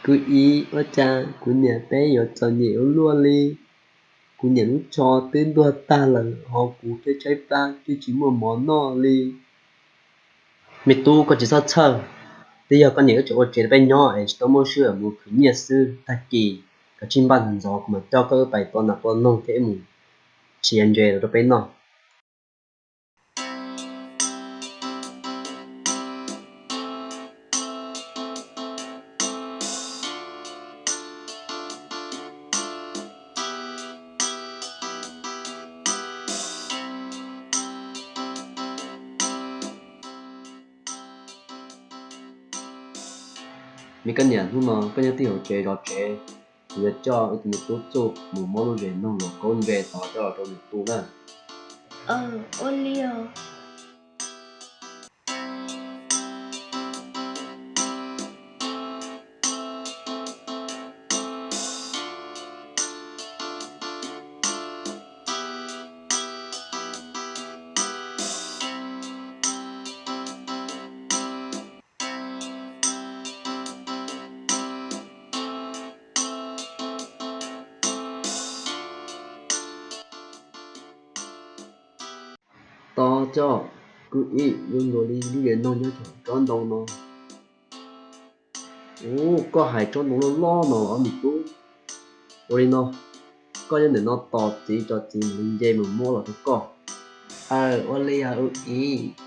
Kwv Ib, ua cas kuv niam peb yuav txom nyem ua luaj li? Kuv niam lub tsho twb ntuag tag lawm ho kuv thiaj tshaib plab twb tsis muaj mov noj li. Me tub, koj tsis txhob txhawj, twb yog koj niam wb tseem ua tsev rau peb nyob es tsis tau muaj sij hawm mus khwv nyiaj xwb. Tag kis koj tsij npaj ntxov ntxov kuv mam coj koj wb pais tua nas tua noog thiab mus txiav ntses los rau peb noj. Me koj niam, hnub no koj nyob twj hauv tsev zov tsev, kuv yuav coj wb tus me tub Txuj mus muab lub zes noog luam kaub ntses tod coj los rau nws tu na. Ua li os. Tos coj, Kwv Ib, yuav luag li lub zes noog nyob tsob ntoo no. Ub, koj hais tsob ntoo loj loj no los me tub? Ua li no, koj nyob ntawm no tos txiv tso txiv mam li nce mus muab los rau koj. Aw, ua li os Kwv Ib.